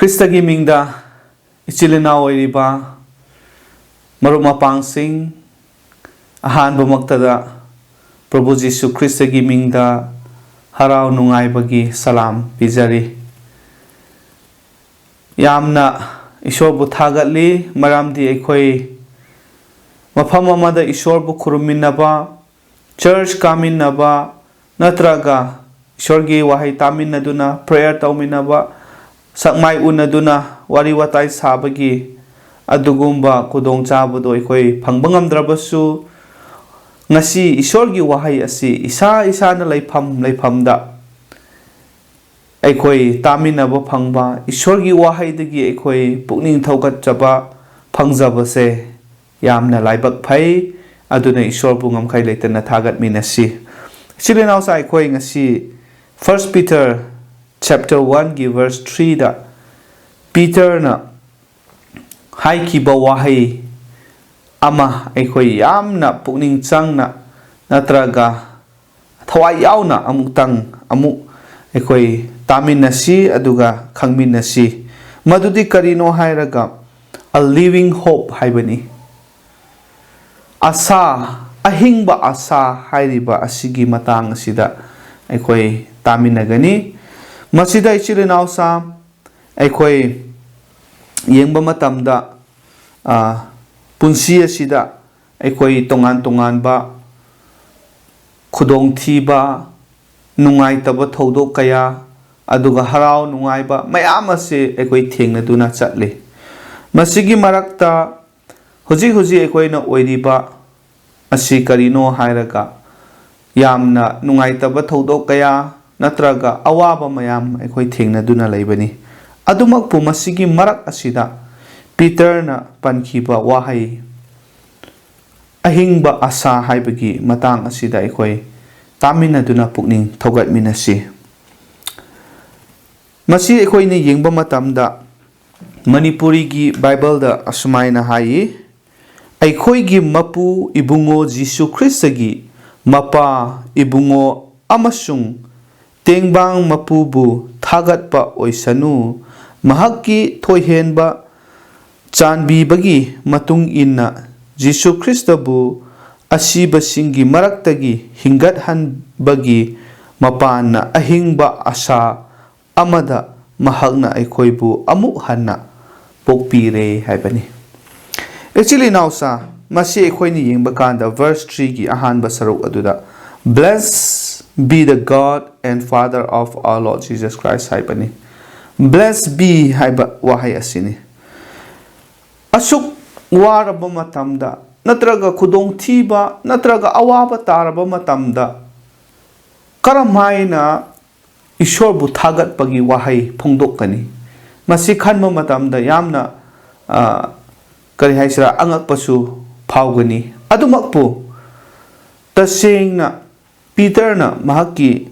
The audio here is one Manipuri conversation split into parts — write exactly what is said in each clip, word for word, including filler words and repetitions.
ꯈ꯭ꯔꯤꯁꯇꯒꯤ ꯃꯤꯡꯗ ꯏꯆꯤꯜ ꯏꯅꯥꯎ ꯑꯣꯏꯔꯤꯕ ꯃꯔꯨꯞ ꯃꯄꯥꯡꯁꯤꯡ, ꯑꯍꯥꯟꯕꯃꯛꯇꯗ ꯄ꯭ꯔꯚꯨ ꯖꯤꯁꯨ ꯈ꯭ꯔꯤꯁꯇꯒꯤ ꯃꯤꯡꯗ ꯍꯔꯥꯎ ꯅꯨꯡꯉꯥꯏꯕꯒꯤ ꯁꯂꯥꯝ ꯄꯤꯖꯔꯤ꯫ ꯌꯥꯝꯅ ꯏꯁꯣꯔꯕꯨ ꯊꯥꯒꯠꯂꯤ, ꯃꯔꯝꯗꯤ ꯑꯩꯈꯣꯏ ꯃꯐꯝ ꯑꯃꯗ ꯏꯁꯣꯔꯕꯨ ꯈꯨꯔꯨꯝꯃꯤꯟꯅꯕ, ꯆꯔꯆ ꯀꯥꯃꯤꯟꯅꯕ, ꯅꯠꯇ꯭ꯔꯒ ꯏꯁꯣꯔꯒꯤ ꯋꯥꯍꯩ ꯇꯥꯃꯤꯟꯅꯗꯨꯅ prayer ꯇꯧꯃꯤꯟꯅꯕ, ꯁꯛꯃꯥꯏ ꯎꯅꯗꯨꯅ ꯋꯥꯔꯤ ꯋꯥꯇꯥꯏ ꯁꯥꯕꯒꯤ ꯑꯗꯨꯒꯨꯝꯕ ꯈꯨꯗꯣꯡꯆꯥꯕꯗꯣ ꯑꯩꯈꯣꯏ ꯐꯪꯕ ꯉꯝꯗ꯭ꯔꯕꯁꯨ, ꯉꯁꯤ ꯏꯁꯣꯔꯒꯤ ꯋꯥꯍꯩ ꯑꯁꯤ ꯏꯁꯥ ꯏꯁꯥꯅ ꯂꯩꯐꯝ ꯂꯩꯐꯝꯗ ꯑꯩꯈꯣꯏ ꯇꯥꯃꯤꯟꯅꯕ ꯐꯪꯕ, ꯏꯁꯣꯔꯒꯤ ꯋꯥꯍꯩꯗꯒꯤ ꯑꯩꯈꯣꯏ ꯄꯨꯛꯅꯤꯡ ꯊꯧꯒꯠꯆꯕ ꯐꯪꯖꯕꯁꯦ ꯌꯥꯝꯅ ꯂꯥꯏꯕꯛ ꯐꯩ꯫ ꯑꯗꯨꯅ ꯏꯁꯣꯔꯕꯨ ꯉꯝꯈꯩ ꯂꯩꯇꯅ ꯊꯥꯒꯠꯃꯤꯟꯅꯁꯤ꯫ ꯏꯆꯤꯜ ꯏꯅꯥꯎꯁꯥ, ꯑꯩꯈꯣꯏ ꯉꯁꯤ First Peter chapter one ꯒꯤ verse three ꯗ ꯄꯤꯇꯔꯅ ꯍꯥꯏꯈꯤꯕ ꯋꯥꯍꯩ ꯑꯃ ꯑꯩꯈꯣꯏ ꯌꯥꯝꯅ ꯄꯨꯛꯅꯤꯡ ꯆꯪꯅ ꯅꯠꯇ꯭ꯔꯒ ꯊꯋꯥꯏ ꯌꯥꯎꯅ ꯑꯃꯨꯛꯇꯪ ꯑꯃꯨꯛ ꯑꯩꯈꯣꯏ ꯇꯥꯃꯤꯟꯅꯁꯤ, ꯑꯗꯨꯒ ꯈꯪꯃꯤꯟꯅꯁꯤ꯫ ꯃꯗꯨꯗꯤ ꯀꯔꯤꯅꯣ ꯍꯥꯏꯔꯒ, a living hope ꯍꯥꯏꯕꯅꯤ꯫ ꯑꯁꯥ, ꯑꯍꯤꯡꯕ ꯑꯁꯥ ꯍꯥꯏꯔꯤꯕ ꯑꯁꯤꯒꯤ ꯃꯇꯥꯡ ꯑꯁꯤꯗ ꯑꯩꯈꯣꯏ ꯇꯥꯃꯤꯟꯅꯒꯅꯤ꯫ ꯃꯁꯤꯗ ꯏꯆꯤꯜ ꯏꯅꯥꯎꯁꯥ, ꯑꯩꯈꯣꯏ ꯌꯦꯡꯕ ꯃꯇꯝꯗ, ꯑ, ꯄꯨꯟꯁꯤ ꯑꯁꯤꯗ ꯑꯩꯈꯣꯏ ꯇꯣꯉꯥꯟ ꯇꯣꯉꯥꯟꯕ ꯈꯨꯗꯣꯡꯊꯤꯕ, ꯅꯨꯡꯉꯥꯏꯇꯕ ꯊꯧꯗꯣꯛ ꯀꯌꯥ, ꯑꯗꯨꯒ ꯍꯔꯥꯎ ꯅꯨꯡꯉꯥꯏꯕ ꯃꯌꯥꯝ ꯑꯁꯤ ꯑꯩꯈꯣꯏ ꯊꯦꯡꯅꯗꯨꯅ ꯆꯠꯂꯤ꯫ ꯃꯁꯤꯒꯤ ꯃꯔꯛꯇ ꯍꯧꯖꯤꯛ ꯍꯧꯖꯤꯛ ꯑꯩꯈꯣꯏꯅ ꯑꯣꯏꯔꯤꯕ ꯑꯁꯤ ꯀꯔꯤꯅꯣ ꯍꯥꯏꯔꯒ, ꯌꯥꯝꯅ ꯅꯨꯡꯉꯥꯏꯇꯕ ꯊꯧꯗꯣꯛ ꯀꯌꯥ ꯅꯠꯇ꯭ꯔꯒ ꯑꯋꯥꯕ ꯃꯌꯥꯝ ꯑꯩꯈꯣꯏ ꯊꯦꯡꯅꯗꯨꯅ ꯂꯩꯕꯅꯤ꯫ ꯑꯗꯨꯃꯛꯄꯨ ꯃꯁꯤꯒꯤ ꯃꯔꯛ ꯑꯁꯤꯗ ꯄꯤꯇꯔꯅ ꯄꯟꯈꯤꯕ ꯋꯥꯍꯩ, ꯑꯍꯤꯡꯕ ꯑꯁꯥ ꯍꯥꯏꯕꯒꯤ ꯃꯇꯥꯡ ꯑꯁꯤꯗ ꯑꯩꯈꯣꯏ ꯇꯥꯃꯤꯟꯅꯗꯨꯅ ꯄꯨꯛꯅꯤꯡ ꯊꯧꯒꯠꯃꯤꯟꯅꯁꯤ꯫ ꯃꯁꯤ ꯑꯩꯈꯣꯏꯅ ꯌꯦꯡꯕ ꯃꯇꯝꯗ ꯃꯅꯤꯄꯨꯔꯤꯒꯤ ꯕꯥꯏꯕꯜꯗ ꯑꯁꯨꯃꯥꯏꯅ ꯍꯥꯏꯌꯦ, "ꯑꯩꯈꯣꯏꯒꯤ ꯃꯄꯨ ꯏꯕꯨꯡꯉꯣ ꯖꯤꯁꯨ ꯈ꯭ꯔꯤꯁꯇꯒꯤ ꯃꯄꯥ, ꯏꯕꯨꯡꯉꯣ ꯑꯃꯁꯨꯡ ꯇꯦꯡꯕꯥꯡ ꯃꯄꯨꯕꯨ ꯊꯥꯒꯠꯄ ꯑꯣꯏꯁꯅꯨ꯫ ꯃꯍꯥꯛꯀꯤ ꯊꯣꯏꯍꯦꯟꯕ ꯆꯥꯟꯕꯤꯕꯒꯤ ꯃꯇꯨꯡ ꯏꯟꯅ ꯖꯤꯁꯨ ꯈ꯭ꯔꯤꯁꯇꯕꯨ ꯑꯁꯤꯕꯁꯤꯡꯒꯤ ꯃꯔꯛꯇꯒꯤ ꯍꯤꯡꯒꯠꯍꯟꯕꯒꯤ ꯃꯄꯥꯟꯅ ꯑꯍꯤꯡꯕ ꯑꯁꯥ ꯑꯃꯗ ꯃꯍꯥꯛꯅ ꯑꯩꯈꯣꯏꯕꯨ ꯑꯃꯨꯛ ꯍꯟꯅ ꯄꯣꯛꯄꯤꯔꯦ ꯍꯥꯏꯕꯅꯤ꯫ ꯏꯆꯤꯜ ꯏꯅꯥꯎꯁꯥ, ꯃꯁꯤ ꯑꯩꯈꯣꯏꯅ ꯌꯦꯡꯕ ꯀꯥꯟꯗ verse threeꯒꯤ ꯑꯍꯥꯟꯕ ꯁꯔꯨꯛ ꯑꯗꯨꯗ, "Blessed be the God and Father of our Lord Jesus Christ" ꯍꯥꯏꯕꯅꯤ꯫ "Blessed be" ꯍꯥꯏꯕ ꯋꯥꯍꯩ ꯑꯁꯤꯅꯤ꯫ ꯑꯁꯨꯛ ꯋꯥꯔꯕ ꯃꯇꯝꯗ, ꯅꯠꯇ꯭ꯔꯒ ꯈꯨꯗꯣꯡꯊꯤꯕ, ꯅꯠꯇ꯭ꯔꯒ ꯑꯋꯥꯕ ꯇꯥꯔꯕ ꯃꯇꯝꯗ, ꯀꯔꯝ ꯍꯥꯏꯅ ꯏꯁꯣꯔꯕꯨ ꯊꯥꯒꯠꯄꯒꯤ ꯋꯥꯍꯩ ꯐꯣꯡꯗꯣꯛꯀꯅꯤ? ꯃꯁꯤ ꯈꯟꯕ ꯃꯇꯝꯗ ꯌꯥꯝꯅ, ꯑ, ꯀꯔꯤ ꯍꯥꯏꯁꯤꯔꯥ, ꯑꯉꯛꯄꯁꯨ ꯐꯥꯎꯒꯅꯤ꯫ ꯑꯗꯨꯃꯛꯄꯨ ꯇꯁꯦꯡꯅ ꯄꯤꯇꯔꯅ ꯃꯍꯥꯛꯀꯤ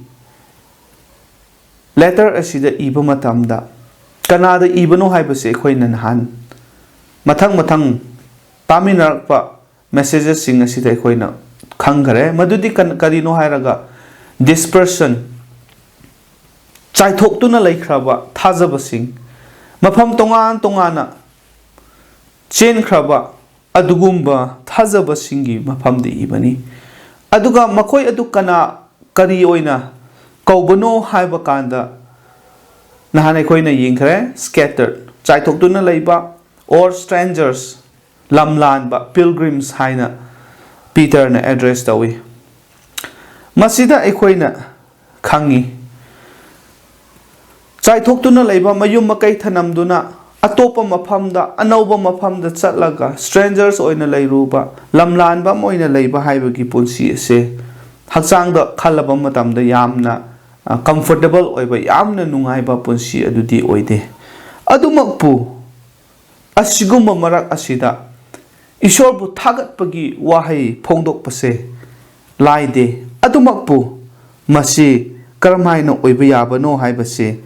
letter ꯑꯁꯤꯗ ꯏꯕ ꯃꯇꯝꯗ ꯀꯅꯥꯗ ꯏꯕꯅꯣ ꯍꯥꯏꯕꯁꯦ ꯑꯩꯈꯣꯏꯅ ꯅꯍꯥꯟ ꯃꯊꯪ ꯃꯊꯪ ꯇꯥꯃꯤꯟꯅꯔꯛꯄ messagesꯁꯤꯡ ꯑꯁꯤꯗ ꯑꯩꯈꯣꯏꯅ ꯈꯪꯈꯔꯦ꯫ ꯃꯗꯨꯗꯤ ꯀꯟ-, ꯀꯔꯤꯅꯣ ꯍꯥꯏꯔꯒ, dispersion, ꯆꯥꯏꯊꯣꯛꯇꯨꯅ ꯂꯩꯈ꯭ꯔꯕ ꯊꯥꯖꯕꯁꯤꯡ, ꯃꯐꯝ ꯇꯣꯉꯥꯟ ꯇꯣꯉꯥꯟꯅ ꯆꯦꯟꯈ꯭ꯔꯕ ꯑꯗꯨꯒꯨꯝꯕ ꯊꯥꯖꯕꯁꯤꯡꯒꯤ ꯃꯐꯝꯗ ꯏꯕꯅꯤ꯫ ꯑꯗꯨꯒ ꯃꯈꯣꯏ ꯑꯗꯨ ꯀꯅꯥ, ꯀꯔꯤ ꯑꯣꯏꯅ ꯀꯧꯕꯅꯣ ꯍꯥꯏꯕ ꯀꯥꯟꯗ, ꯅꯍꯥꯟ ꯑꯩꯈꯣꯏꯅ ꯌꯦꯡꯈ꯭ꯔꯦ, scattered, ꯆꯥꯏꯊꯣꯛꯇꯨꯅ ꯂꯩꯕ, or strangers, ꯂꯝꯂꯥꯟꯕ, pilgrims ꯍꯥꯏꯅ ꯄꯤꯇꯔꯅ address ꯇꯧꯏ꯫ ꯃꯁꯤꯗ ꯑꯩꯈꯣꯏꯅ ꯈꯪꯉꯤ, ꯆꯥꯏꯊꯣꯛꯇꯨꯅ ꯂꯩꯕ, ꯃꯌꯨꯝ ꯃꯀꯩ ꯊꯅꯝꯗꯨꯅ ꯑꯇꯣꯞꯄ ꯃꯐꯝꯗ, ꯑꯅꯧꯕ ꯃꯐꯝꯗ ꯆꯠꯂꯒ strangers ꯑꯣꯏꯅ ꯂꯩꯔꯨꯕ, ꯂꯝꯂꯥꯟꯕ ꯑꯃ ꯑꯣꯏꯅ ꯂꯩꯕ ꯍꯥꯏꯕꯒꯤ ꯄꯨꯟꯁꯤ ꯑꯁꯦ ꯍꯛꯆꯥꯡꯗ ꯈꯜꯂꯕ ꯃꯇꯝꯗ ꯌꯥꯝꯅ, ꯑ, comfortable ꯑꯣꯏꯕ, ꯌꯥꯝꯅ ꯅꯨꯡꯉꯥꯏꯕ ꯄꯨꯟꯁꯤ ꯑꯗꯨꯗꯤ ꯑꯣꯏꯗꯦ꯫ ꯑꯗꯨꯃꯛꯄꯨ, ꯑꯁꯤꯒꯨꯝꯕ ꯃꯔꯛ ꯑꯁꯤꯗ ꯏꯁꯣꯔꯕꯨ ꯊꯥꯒꯠꯄꯒꯤ ꯋꯥꯍꯩ ꯐꯣꯡꯗꯣꯛꯄꯁꯦ ꯂꯥꯏꯗꯦ꯫ ꯑꯗꯨꯃꯛꯄꯨ, ꯃꯁꯤ ꯀꯔꯝꯍꯥꯏꯅ ꯑꯣꯏꯕ ꯌꯥꯕꯅꯣ ꯍꯥꯏꯕꯁꯦ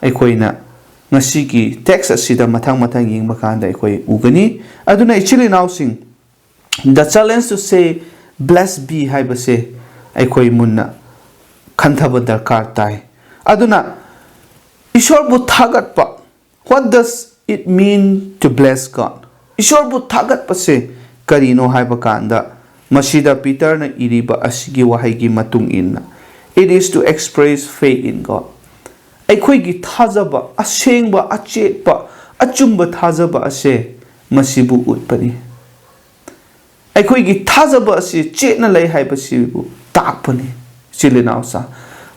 ꯑꯩꯈꯣꯏꯅ ꯉꯁꯤꯒꯤ text ꯑꯁꯤꯗ ꯃꯊꯪ ꯃꯊꯪ ꯌꯦꯡꯕ ꯀꯥꯟꯗ ꯑꯩꯈꯣꯏ ꯎꯒꯅꯤ꯫ ꯑꯗꯨꯅ ꯏꯆꯤꯜ ꯏꯅꯥꯎꯁꯤꯡ, the challenge to say "Blessed be" ꯍꯥꯏꯕꯁꯦ ꯑꯩꯈꯣꯏ ꯃꯨꯟꯅ ꯈꯟꯊꯕ ꯗꯔꯀꯥꯔ ꯇꯥꯏ꯫ ꯑꯗꯨꯅ ꯏꯁꯣꯔꯕꯨ ꯊꯥꯒꯠꯄ, What does it mean to bless God? ꯏꯁꯣꯔꯕꯨ ꯊꯥꯒꯠꯄꯁꯦ ꯀꯔꯤꯅꯣ ꯍꯥꯏꯕ ꯀꯥꯟꯗ, ꯃꯁꯤꯗ ꯄꯤꯇꯔꯅ ꯏꯔꯤꯕ ꯑꯁꯤꯒꯤ ꯋꯥꯍꯩꯒꯤ ꯃꯇꯨꯡ ꯏꯟꯅ, "It is to express faith in God." ꯑꯩꯈꯣꯏꯒꯤ ꯊꯥꯖꯕ, ꯑꯁꯦꯡꯕ, ꯑꯆꯦꯠꯄ, ꯑꯆꯨꯝꯕ ꯊꯥꯖꯕ ꯑꯁꯦ ꯃꯁꯤꯕꯨ ꯎꯠꯄꯅꯤ꯫ ꯑꯩꯈꯣꯏꯒꯤ ꯊꯥꯖꯕ ꯑꯁꯤ ꯆꯦꯠꯅ ꯂꯩ ꯍꯥꯏꯕꯁꯤꯕꯨ ꯇꯥꯛꯄꯅꯤ꯫ ꯏꯆꯤꯜ ꯏꯅꯥꯎꯁꯥ,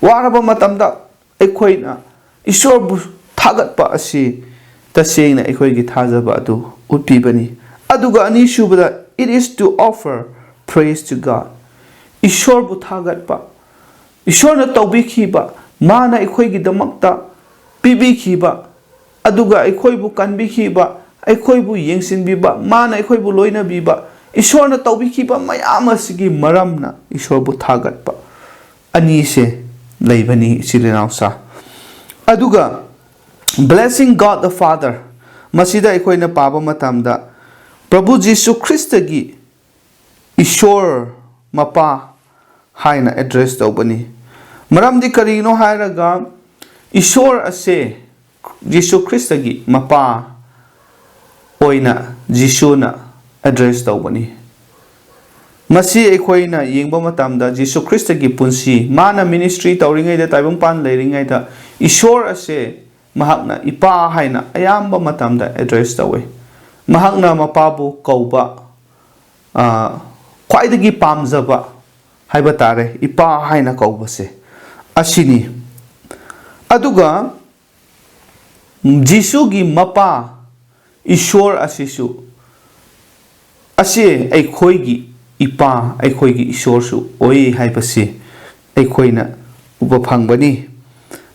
ꯋꯥꯔꯕ ꯃꯇꯝꯗ ꯑꯩꯈꯣꯏꯅ ꯏꯁꯣꯔꯕꯨ ꯊꯥꯒꯠꯄ ꯑꯁꯤ ꯇꯁꯦꯡꯅ ꯑꯩꯈꯣꯏꯒꯤ ꯊꯥꯖꯕ ꯑꯗꯨ ꯎꯠꯄꯤꯕꯅꯤ꯫ ꯑꯗꯨꯒ ꯑꯅꯤꯁꯨꯕꯗ, "It is to offer praise to God." ꯏꯁꯣꯔꯕꯨ ꯊꯥꯒꯠꯄ, ꯏꯁꯣꯔꯅ ꯇꯧꯕꯤꯈꯤꯕ, ꯃꯥꯅ ꯑꯩꯈꯣꯏꯒꯤꯗꯃꯛꯇ ꯄꯤꯕꯤꯈꯤꯕ, ꯑꯗꯨꯒ ꯑꯩꯈꯣꯏꯕꯨ ꯀꯟꯕꯤꯈꯤꯕ, ꯑꯩꯈꯣꯏꯕꯨ ꯌꯦꯡꯁꯤꯟꯕꯤꯕ, ꯃꯥꯅ ꯑꯩꯈꯣꯏꯕꯨ ꯂꯣꯏꯅꯕꯤꯕ, ꯏꯁꯣꯔꯅ ꯇꯧꯕꯤꯈꯤꯕ ꯃꯌꯥꯝ ꯑꯁꯤꯒꯤ ꯃꯔꯝꯅ ꯏꯁꯣꯔꯕꯨ ꯊꯥꯒꯠꯄ, ꯑꯅꯤꯁꯦ ꯂꯩꯕꯅꯤ, ꯏꯆꯤꯜ ꯏꯅꯥꯎꯁꯥ꯫ ꯑꯗꯨꯒ "Blessing God the Father", ꯃꯁꯤꯗ ꯑꯩꯈꯣꯏꯅ ꯄꯥꯕ ꯃꯇꯝꯗ ꯄ꯭ꯔꯚꯨ ꯖꯤꯁꯨ ꯈ꯭ꯔꯤꯁꯇꯒꯤ ꯏꯁꯣꯔ ꯃꯄꯥ ꯍꯥꯏꯅ ꯑꯦꯗ꯭ꯔꯦꯁ ꯇꯧꯕꯅꯤ꯫ ꯃꯔꯝꯗꯤ ꯀꯔꯤꯅꯣ ꯍꯥꯏꯔꯒ, ꯏꯁꯣꯔ ꯑꯁꯦ ꯖꯤꯁꯨ ꯈ꯭ꯔꯤꯁꯇꯒꯤ ꯃꯄꯥ ꯑꯣꯏꯅ ꯖꯤꯁꯨꯅ ꯑꯦꯗ꯭ꯔꯦꯁ ꯇꯧꯕꯅꯤ꯫ ꯃꯁꯤ ꯑꯩꯈꯣꯏꯅ ꯌꯦꯡꯕ ꯃꯇꯝꯗ, ꯖꯤꯁꯨ ꯈ꯭ꯔꯤꯁꯇꯒꯤ ꯄꯨꯟꯁꯤ, ꯃꯥꯅ ꯃꯤꯅꯤꯁꯇ꯭ꯔꯤ ꯇꯧꯔꯤꯉꯩꯗ, ꯇꯥꯏꯕꯪꯄꯥꯟ ꯂꯩꯔꯤꯉꯩꯗ, ꯏꯁꯣꯔ ꯑꯁꯦ ꯃꯍꯥꯛꯅ ꯏꯄꯥ ꯍꯥꯏꯅ ꯑꯌꯥꯝꯕ ꯃꯇꯝꯗ ꯑꯦꯗ꯭ꯔꯦꯁ ꯇꯧꯏ꯫ ꯃꯍꯥꯛꯅ ꯃꯄꯥꯕꯨ ꯀꯧꯕ, ꯑ, ꯈ꯭ꯋꯥꯏꯗꯒꯤ ꯄꯥꯝꯖꯕ ꯍꯥꯏꯕ ꯇꯥꯔꯦ, ꯏꯄꯥ ꯍꯥꯏꯅ ꯀꯧꯕꯁꯦ ꯑꯁꯤꯅꯤ꯫ ꯑꯗꯨꯒ ꯖꯤꯁꯨꯒꯤ ꯃꯄꯥ ꯏꯁꯣꯔ ꯑꯁꯤꯁꯨ, ꯑꯁꯤ ꯑꯩꯈꯣꯏꯒꯤ ꯏꯄꯥ, ꯑꯩꯈꯣꯏꯒꯤ ꯏꯁꯣꯔꯁꯨ ꯑꯣꯏ ꯍꯥꯏꯕꯁꯤ ꯑꯩꯈꯣꯏꯅ ꯎꯕ ꯐꯪꯕꯅꯤ꯫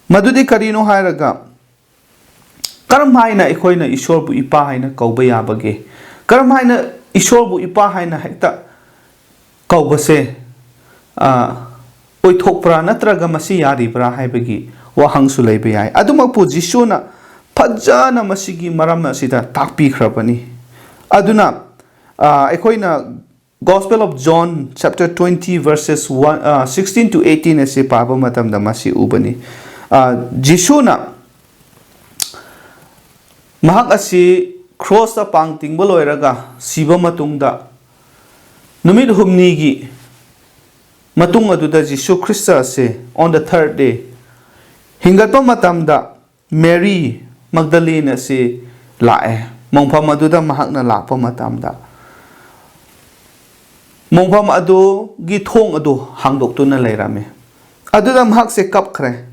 ꯃꯗꯨꯗꯤ ꯀꯔꯤꯅꯣ ꯍꯥꯏꯔꯒ, ꯀꯔꯝ ꯍꯥꯏꯅ ꯑꯩꯈꯣꯏꯅ ꯏꯁꯣꯔꯕꯨ ꯏꯄꯥ ꯍꯥꯏꯅ ꯀꯧꯕ ꯌꯥꯕꯒꯦ? ꯀꯔꯝ ꯍꯥꯏꯅ ꯏꯁꯣꯔꯕꯨ ꯏꯄꯥ ꯍꯥꯏꯅ ꯍꯦꯛꯇ ꯀꯧꯕꯁꯦ, ꯑ, ꯑꯣꯏꯊꯣꯛꯄ꯭ꯔꯥ ꯅꯠꯇ꯭ꯔꯒ ꯃꯁꯤ ꯌꯥꯔꯤꯕ꯭ꯔꯥ ꯍꯥꯏꯕꯒꯤ ꯋꯥꯍꯪꯁꯨ ꯂꯩꯕ ꯌꯥꯏ꯫ ꯑꯗꯨꯃꯛꯄꯨ ꯖꯤꯁꯨꯅ ꯐꯖꯅ ꯃꯁꯤꯒꯤ ꯃꯔꯝ ꯑꯁꯤꯗ ꯇꯥꯛꯄꯤꯈ꯭ꯔꯕꯅꯤ꯫ ꯑꯗꯨꯅ, ꯑ, ꯑꯩꯈꯣꯏꯅ Gospel of John chapter twenty verses one, ꯑ, sixteen to eighteen ꯑꯁꯤ ꯄꯥꯕ ꯃꯇꯝꯗ ꯃꯁꯤ ꯎꯕꯅꯤ꯫ ꯑ, ꯖꯤꯁꯨꯅ ꯃꯍꯥꯛ ꯑꯁꯤ ꯀ꯭ꯔꯣꯁꯇ ꯄꯥꯡ ꯇꯤꯡꯕ ꯂꯣꯏꯔꯒ ꯁꯤꯕ ꯃꯇꯨꯡꯗ, ꯅꯨꯃꯤꯠ ꯍꯨꯝꯅꯤꯒꯤ ꯃꯇꯨꯡ ꯑꯗꯨꯗ ꯖꯤꯁꯨ ꯈ꯭ꯔꯤꯁꯇ ꯑꯁꯤ on the third day ꯍꯤꯡꯒꯠꯄ ꯃꯇꯝꯗ, ꯃꯦꯔꯤ ꯃꯒꯗꯂꯤꯟ ꯑꯁꯤ ꯂꯥꯛꯑꯦ꯫ ꯃꯣꯡꯐꯝ ꯑꯗꯨꯗ ꯃꯍꯥꯛꯅ ꯂꯥꯛꯄ ꯃꯇꯝꯗ, ꯃꯣꯡꯐꯝ ꯑꯗꯨꯒꯤ ꯊꯣꯡ ꯑꯗꯨ ꯍꯥꯡꯗꯣꯛꯇꯨꯅ ꯂꯩꯔꯝꯃꯤ꯫ ꯑꯗꯨꯗ ꯃꯍꯥꯛꯁꯦ ꯀꯞꯈ꯭ꯔꯦ꯫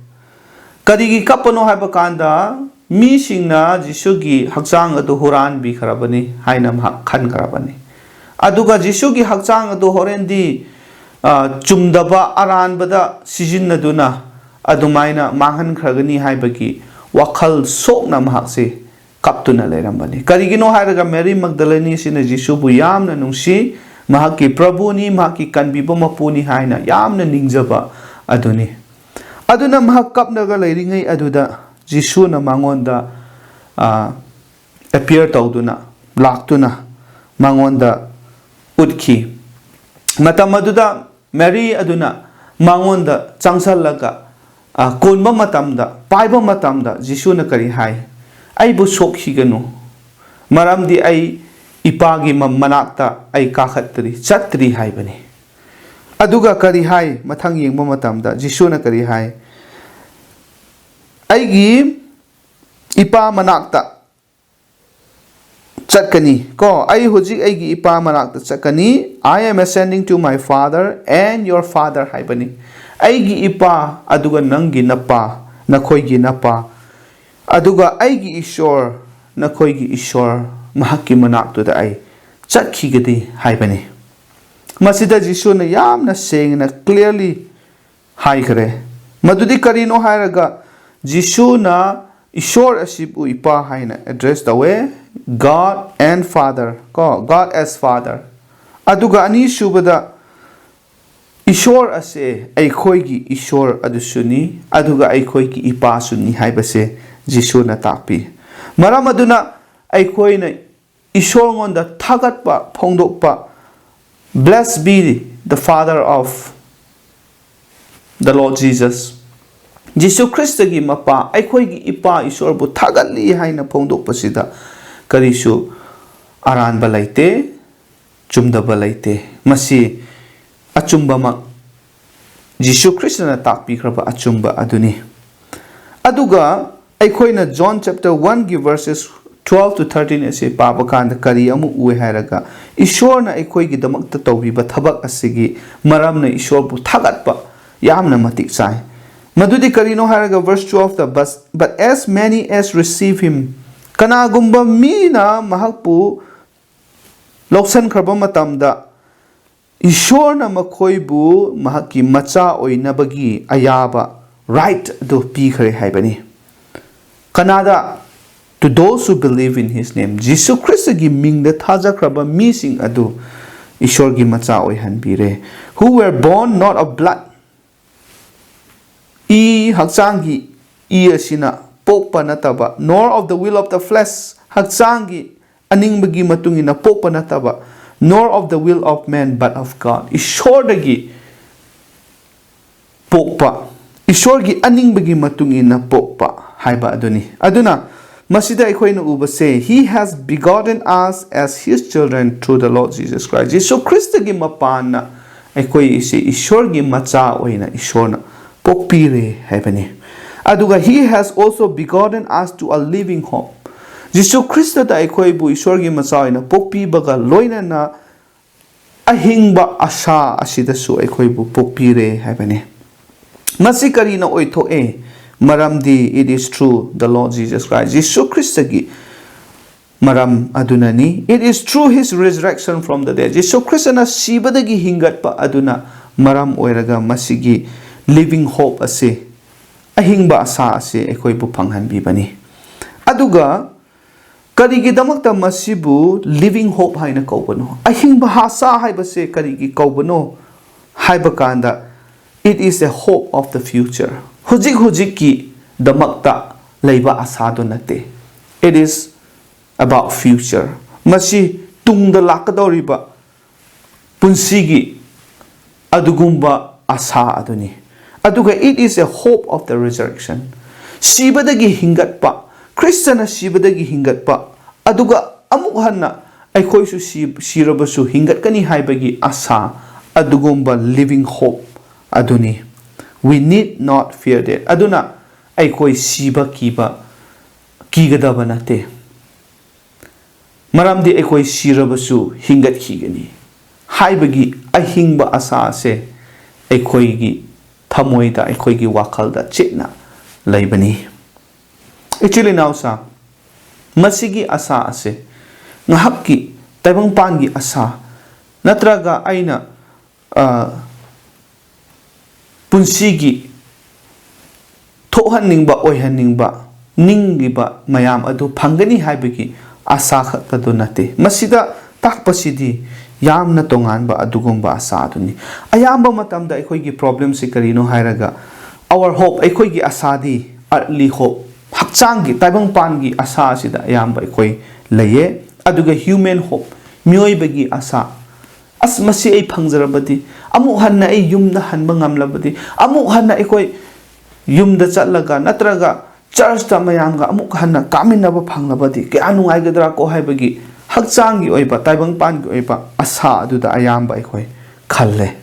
ꯀꯔꯤꯒꯤ ꯀꯞꯄꯅꯣ ꯍꯥꯏꯕ ꯀꯥꯟꯗ, ꯃꯤꯁꯤꯡꯅ ꯖꯤꯁꯨꯒꯤ ꯍꯛꯆꯥꯡ ꯑꯗꯨ ꯍꯨꯔꯥꯟꯕꯤꯈ꯭ꯔꯕꯅꯤ ꯍꯥꯏꯅ ꯃꯍꯥꯛ ꯈꯟꯈ꯭ꯔꯕꯅꯤ꯫ ꯑꯗꯨꯒ ꯖꯤꯁꯨꯒꯤ ꯍꯛꯆꯥꯡ ꯑꯗꯨ ꯍꯣꯔꯦꯟꯗꯤ, ꯑ, ꯆꯨꯝꯗꯕ ꯑꯔꯥꯟꯕꯗ ꯁꯤꯖꯤꯟꯅꯗꯨꯅ ꯑꯗꯨꯃꯥꯏꯅ ꯃꯥꯡꯍꯟꯈ꯭ꯔꯒꯅꯤ ꯍꯥꯏꯕꯒꯤ ꯋꯥꯈꯜ ꯁꯣꯛꯅ ꯃꯍꯥꯛꯁꯤ ꯀꯞꯇꯨꯅ ꯂꯩꯔꯝꯕꯅꯤ꯫ ꯀꯔꯤꯒꯤꯅꯣ ꯍꯥꯏꯔꯒ, ꯃꯦꯔꯤ ꯃꯒꯗꯂꯤꯅꯤꯁꯤꯅ ꯖꯤꯁꯨꯕꯨ ꯌꯥꯝꯅ ꯅꯨꯡꯁꯤ, ꯃꯍꯥꯛꯀꯤ ꯄ꯭ꯔꯚꯨꯅꯤ, ꯃꯍꯥꯛꯀꯤ ꯀꯟꯕꯤꯕ ꯃꯄꯨꯅꯤ ꯍꯥꯏꯅ ꯌꯥꯝꯅ ꯅꯤꯡꯖꯕ ꯑꯗꯨꯅꯤ꯫ ꯑꯗꯨꯅ ꯃꯍꯥꯛ ꯀꯞꯂꯒ ꯂꯩꯔꯤꯉꯩ ꯑꯗꯨꯗ ꯖꯤꯁꯨꯅ ꯃꯉꯣꯟꯗ, ꯑ, ꯑꯦꯄꯤꯌꯔ ꯇꯧꯗꯨꯅ, ꯂꯥꯛꯇꯨꯅ ꯃꯉꯣꯟꯗ ꯎꯠꯈꯤ꯫ ꯃꯇꯝ ꯑꯗꯨꯗ ꯃꯦꯔꯤ ꯑꯗꯨꯅ ꯃꯉꯣꯟꯗ ꯆꯪꯁꯜꯂꯒ, ꯑ, ꯀꯣꯟꯕ ꯃꯇꯝꯗ, ꯄꯥꯏꯕ ꯃꯇꯝꯗ ꯖꯤꯁꯨꯅ ꯀꯔꯤ ꯍꯥꯏ? "ꯑꯩꯕꯨ ꯁꯣꯛꯈꯤꯒꯅꯨ, ꯃꯔꯝꯗꯤ ꯑꯩ ꯏꯄꯥꯒꯤ ꯃ-, ꯃꯅꯥꯛꯇ ꯑꯩ ꯀꯥꯈꯠꯇ꯭ꯔꯤ, ꯆꯠꯇ꯭ꯔꯤ" ꯍꯥꯏꯕꯅꯤ꯫ ꯑꯗꯨꯒ ꯀꯔꯤ ꯍꯥꯏ? ꯃꯊꯪ ꯌꯦꯡꯕ ꯃꯇꯝꯗ ꯖꯤꯁꯨꯅ ꯀꯔꯤ ꯍꯥꯏ? "ꯑꯩꯒꯤ ꯏꯄꯥ ꯃꯅꯥꯛꯇ ꯆꯠꯀꯅꯤ" ꯀꯣ, "ꯑꯩ ꯍꯧꯖꯤꯛ ꯑꯩꯒꯤ ꯏꯄꯥ ꯃꯅꯥꯛꯇ ꯆꯠꯀꯅꯤ꯫ I am ascending to my Father and your Father" ꯍꯥꯏꯕꯅꯤ꯫ "ꯑꯩꯒꯤ ꯏꯄꯥ, ꯑꯗꯨꯒ ꯅꯪꯒꯤ ꯅꯄꯥ, ꯅꯈꯣꯏꯒꯤ ꯅꯄꯥ, ꯑꯗꯨꯒ ꯑꯩꯒꯤ ꯏꯁꯣꯔ, ꯅꯈꯣꯏꯒꯤ ꯏꯁꯣꯔ, ꯃꯍꯥꯛꯀꯤ ꯃꯅꯥꯛꯇꯨꯗ ꯑꯩ ꯆꯠꯈꯤꯒꯅꯤ" ꯍꯥꯏꯕꯅꯤ꯫ ꯃꯁꯤꯗ ꯖꯤꯁꯨꯅ ꯌꯥꯝꯅ ꯁꯦꯡꯅ, clearly ꯍꯥꯏꯈ꯭ꯔꯦ꯫ ꯃꯗꯨꯗꯤ ꯀꯔꯤꯅꯣ ꯍꯥꯏꯔꯒ, ꯖꯤꯁꯨꯅ ꯏꯁꯣꯔ ꯑꯁꯤꯕꯨ ꯏꯄꯥ ꯍꯥꯏꯅ ꯑꯦꯗ꯭ꯔꯦꯁ ꯇꯧꯋꯦ꯫ God and Father, ꯀꯣ, God as Father꯫ ꯑꯗꯨꯒ ꯑꯅꯤꯁꯨꯕꯗ, ꯏꯁꯣꯔ ꯑꯁꯦ ꯑꯩꯈꯣꯏꯒꯤ ꯏꯁꯣꯔ ꯑꯗꯨꯁꯨꯅꯤ, ꯑꯗꯨꯒ ꯑꯩꯈꯣꯏꯒꯤ ꯏꯄꯥꯁꯨꯅꯤ ꯍꯥꯏꯕꯁꯦ ꯖꯤꯁꯨꯅ ꯇꯥꯛꯄꯤ꯫ ꯃꯔꯝ ꯑꯗꯨꯅ ꯑꯩꯈꯣꯏꯅ ꯏꯁꯣꯔꯉꯣꯟꯗ ꯊꯥꯒꯠꯄ ꯐꯣꯡꯗꯣꯛꯄ, "Blessed be the Father of the Lord Jesus." ꯖꯤꯁꯨ ꯈ꯭ꯔꯤꯁꯇꯒꯤ ꯃꯄꯥ, ꯑꯩꯈꯣꯏꯒꯤ ꯏꯄꯥ ꯏꯁꯣꯔꯕꯨ ꯊꯥꯒꯠꯂꯤ ꯍꯥꯏꯅ ꯐꯣꯡꯗꯣꯛꯄꯁꯤꯗ ꯀꯔꯤꯁꯨ ꯑꯔꯥꯟꯕ ꯂꯩꯇꯦ, ꯆꯨꯝꯗꯕ ꯂꯩꯇꯦ꯫ ꯃꯁꯤ ꯑꯆꯨꯝꯕꯃꯛ, ꯖꯤꯁꯨ ꯈ꯭ꯔꯤꯁꯇꯅ ꯇꯥꯛꯄꯤꯈ꯭ꯔꯕ ꯑꯆꯨꯝꯕ ꯑꯗꯨꯅꯤ꯫ ꯑꯗꯨꯒ ꯑꯩꯈꯣꯏꯅ John chapter one ꯒꯤ verses twelve to thirteen ꯑꯁꯤ ꯄꯥꯕ ꯀꯥꯟꯗ ꯀꯔꯤ ꯑꯃꯨꯛ ꯎꯏ ꯍꯥꯏꯔꯒ, ꯏꯁꯣꯔꯅ ꯑꯩꯈꯣꯏꯒꯤꯗꯃꯛꯇ ꯇꯧꯕꯤꯕ ꯊꯕꯛ ꯑꯁꯤꯒꯤ ꯃꯔꯝꯅ ꯏꯁꯣꯔꯕꯨ ꯊꯥꯒꯠꯄ ꯌꯥꯝꯅ ꯃꯇꯤꯛ ꯆꯥꯏ꯫ ꯃꯗꯨꯗꯤ ꯀꯔꯤꯅꯣ ꯍꯥꯏꯔꯒ, verse twelve ꯇ, "But, but as many as receive him," ꯀꯅꯥꯒꯨꯝꯕ ꯃꯤꯅ ꯃꯍꯥꯛꯄꯨ ꯂꯧꯁꯟꯈ꯭ꯔꯕ ꯃꯇꯝꯗ, ꯏꯁꯣꯔꯅ ꯃꯈꯣꯏꯕꯨ ꯃꯍꯥꯛꯀꯤ ꯃꯆꯥ ꯑꯣꯏꯅꯕꯒꯤ ꯑꯌꯥꯕ, right, ꯑꯗꯨ ꯄꯤꯈ꯭ꯔꯦ ꯍꯥꯏꯕꯅꯤ꯫ ꯀꯅꯥꯗ? "To those who believe in his name," ꯖꯤꯁꯨ ꯈ꯭ꯔꯤꯁꯇꯒꯤ ꯃꯤꯡꯗ ꯊꯥꯖꯈ꯭ꯔꯕ ꯃꯤꯁꯤꯡ ꯑꯗꯨ ꯏꯁꯣꯔꯒꯤ ꯃꯆꯥ ꯑꯣꯏꯍꯟꯕꯤꯔꯦ꯫ "Who were born not of blood," E, ꯍꯛꯆꯥꯡꯒꯤ ꯏ ꯑꯁꯤꯅ ꯄꯣꯛꯄ ꯅꯠꯇꯕ, "nor of the will of the flesh," ꯍꯛꯆꯥꯡꯒꯤ ꯑꯅꯤꯡꯕꯒꯤ ꯃꯇꯨꯡ ꯏꯟꯅ ꯄꯣꯛꯄ ꯅꯠꯇꯕ, "nor of the will of man but of God," ꯏꯁꯣꯔꯗꯒꯤ ꯄꯣꯛꯄ, ꯏꯁꯣꯔꯒꯤ ꯑꯅꯤꯡꯕꯒꯤ ꯃꯇꯨꯡ ꯏꯟꯅ ꯄꯣꯛꯄ ꯍꯥꯏꯕ ꯑꯗꯨꯅꯤ꯫ ꯑꯗꯨꯅ ꯃꯁꯤꯗ ꯑꯩꯈꯣꯏꯅ ꯎꯕꯁꯦ, "He has begotten us as his children through the Lord Jesus Christ." ꯖꯤꯁꯨ ꯈ꯭ꯔꯤꯁꯇꯒꯤ ꯃꯄꯥꯟꯅ ꯑꯩꯈꯣꯏ ꯑꯁꯤ ꯏꯁꯣꯔꯒꯤ ꯃꯆꯥ ꯑꯣꯏꯅ ꯏꯁꯣꯔꯅ ꯄꯣꯛꯄꯤꯔꯦ ꯍꯥꯏꯕꯅꯤ꯫ ꯑꯗꯨꯒ, "He has also begotten us to a living hope." ꯖꯤꯁꯨ ꯈ꯭ꯔꯤꯁꯇꯗ ꯑꯩꯈꯣꯏꯕꯨ ꯏꯁꯣꯔꯒꯤ ꯃꯆꯥ ꯑꯣꯏꯅ ꯄꯣꯛꯄꯤꯕꯒ ꯂꯣꯏꯅꯅ ꯑꯍꯤꯡꯕ ꯑꯁꯥ ꯑꯁꯤꯗꯁꯨ ꯑꯩꯈꯣꯏꯕꯨ ꯄꯣꯛꯄꯤꯔꯦ ꯍꯥꯏꯕꯅꯤ꯫ ꯃꯁꯤ ꯀꯔꯤꯅ ꯑꯣꯏꯊꯣꯛꯑꯦ? ꯃꯔꯝꯗꯤ it is through the Lord Jesus Christ, ꯖꯤꯁꯨ ꯈ꯭ꯔꯤꯁꯇꯒꯤ ꯃꯔꯝ ꯑꯗꯨꯅꯅꯤ꯫ It is through his resurrection from the dead, ꯖꯤꯁꯨ ꯈ꯭ꯔꯤꯁꯇꯅ ꯁꯤꯕꯗꯒꯤ ꯍꯤꯡꯒꯠꯄ ꯑꯗꯨꯅ ꯃꯔꯝ ꯑꯣꯏꯔꯒ ꯃꯁꯤꯒꯤ living hope ꯑꯁꯤ, ꯑꯍꯤꯡꯕ ꯑꯁꯥ ꯑꯁꯤ ꯑꯩꯈꯣꯏꯕꯨ ꯐꯪꯍꯟꯕꯤꯕꯅꯤ꯫ ꯑꯗꯨꯒ ꯀꯔꯤꯒꯤꯗꯃꯛꯇ ꯃꯁꯤꯕꯨ living hope ꯍꯥꯏꯅ ꯀꯧꯕꯅꯣ? ꯑꯍꯤꯡꯕ ꯑꯁꯥ ꯍꯥꯏꯕꯁꯦ ꯀꯔꯤꯒꯤ ꯀꯧꯕꯅꯣ ꯍꯥꯏꯕ ꯀꯥꯟꯗ, it is a hope of the future. ꯍꯧꯖꯤꯛ ꯍꯧꯖꯤꯛꯀꯤꯗꯃꯛꯇ ꯂꯩꯕ ꯑꯁꯥꯗꯨ ꯅꯠꯇꯦ꯫ It is about future. ꯃꯁꯤ ꯇꯨꯡꯗ ꯂꯥꯛꯀꯗꯧꯔꯤꯕ ꯄꯨꯟꯁꯤꯒꯤ ꯑꯗꯨꯒꯨꯝꯕ ꯑꯁꯥ ꯑꯗꯨꯅꯤ꯫ ꯑꯗꯨꯒ it is a hope of the resurrection. ꯁꯤꯕꯗꯒꯤ ꯍꯤꯡꯒꯠꯄ, ꯈ꯭ꯔꯤꯁꯇꯅ ꯁꯤꯕꯗꯒꯤ ꯍꯤꯡꯒꯠꯄ, ꯑꯗꯨꯒ ꯑꯃꯨꯛ ꯍꯟꯅ ꯑꯩꯈꯣꯏꯁꯨ ꯁꯤ-, ꯁꯤꯔꯕꯁꯨ ꯍꯤꯡꯒꯠꯀꯅꯤ ꯍꯥꯏꯕꯒꯤ ꯑꯁꯥ, ꯑꯗꯨꯒꯨꯝꯕ living hope ꯑꯗꯨꯅꯤ꯫ We need not fear death. ꯑꯗꯨꯅ ꯑꯩꯈꯣꯏ ꯁꯤꯕ ꯀꯤꯕ, ꯀꯤꯒꯗꯕ ꯅꯠꯇꯦ꯫ ꯃꯔꯝꯗꯤ ꯑꯩꯈꯣꯏ ꯁꯤꯔꯕꯁꯨ ꯍꯤꯡꯒꯠꯈꯤꯒꯅꯤ ꯍꯥꯏꯕꯒꯤ ꯑꯍꯤꯡꯕ ꯑꯁꯥ ꯑꯁꯦ ꯑꯩꯈꯣꯏꯒꯤ ꯊꯃꯣꯏꯗ, ꯑꯩꯈꯣꯏꯒꯤ ꯋꯥꯈꯜꯗ ꯆꯦꯠꯅ ꯂꯩꯕꯅꯤ꯫ ꯏꯆꯤꯜ ꯏꯅꯥꯎꯁꯥ, ꯃꯁꯤꯒꯤ ꯑꯁꯥ ꯑꯁꯦ ꯉꯥꯏꯍꯥꯛꯀꯤ ꯇꯥꯏꯕꯪꯄꯥꯟꯒꯤ ꯑꯁꯥ ꯅꯠꯇ꯭ꯔꯒ ꯑꯩꯅ, ꯑ, ꯄꯨꯟꯁꯤꯒꯤ ꯊꯣꯛꯍꯟꯅꯤꯡꯕ, ꯑꯣꯏꯍꯟꯅꯤꯡꯕ, ꯅꯤꯡꯂꯤꯕ ꯃꯌꯥꯝ ꯑꯗꯨ ꯐꯪꯒꯅꯤ ꯍꯥꯏꯕꯒꯤ ꯑꯁꯥ ꯈꯛꯇꯗꯨ ꯅꯠꯇꯦ꯫ ꯃꯁꯤꯗ ꯇꯥꯛꯄꯁꯤꯗꯤ ꯌꯥꯝꯅ ꯇꯣꯉꯥꯟꯕ ꯑꯗꯨꯒꯨꯝꯕ ꯑꯁꯥ ꯑꯗꯨꯅꯤ꯫ ꯑꯌꯥꯝꯕ ꯃꯇꯝꯗ ꯑꯩꯈꯣꯏꯒꯤ problemꯁꯤ ꯀꯔꯤꯅꯣ ꯍꯥꯏꯔꯒ, our hope, ꯑꯩꯈꯣꯏꯒꯤ ꯑꯁꯥꯗꯤ earthly hope, ꯍꯛꯆꯥꯡꯒꯤ, ꯇꯥꯏꯕꯪꯄꯥꯟꯒꯤ ꯑꯁꯥ ꯑꯁꯤꯗ ꯑꯌꯥꯝꯕ ꯑꯩꯈꯣꯏ ꯂꯩꯌꯦ꯫ ꯑꯗꯨꯒ human hope, ꯃꯤꯑꯣꯏꯕꯒꯤ ꯑꯁꯥ, ꯑꯁ, ꯃꯁꯤ ꯑꯩ ꯐꯪꯖꯔꯕꯗꯤ, ꯑꯃꯨꯛ ꯍꯟꯅ ꯑꯩ ꯌꯨꯝꯗ ꯍꯟꯕ ꯉꯝꯂꯕꯗꯤ, ꯑꯃꯨꯛ ꯍꯟꯅ ꯑꯩꯈꯣꯏ ꯌꯨꯝꯗ ꯆꯠꯂꯒ ꯅꯠꯇ꯭ꯔꯒ churchꯇ ꯃꯌꯥꯝꯒ ꯑꯃꯨꯛ ꯍꯟꯅ ꯀꯥꯃꯤꯟꯅꯕ ꯐꯪꯂꯕꯗꯤ ꯀꯌꯥ ꯅꯨꯡꯉꯥꯏꯒꯗ꯭ꯔꯥ ꯀꯣ ꯍꯥꯏꯕꯒꯤ ꯍꯛꯆꯥꯡꯒꯤ ꯑꯣꯏꯕ, ꯇꯥꯏꯕꯪꯄꯥꯟꯒꯤ ꯑꯣꯏꯕ ꯑꯁꯥ ꯑꯗꯨꯗ ꯑꯌꯥꯝꯕ ꯑꯩꯈꯣꯏ ꯈꯜꯂꯦ꯫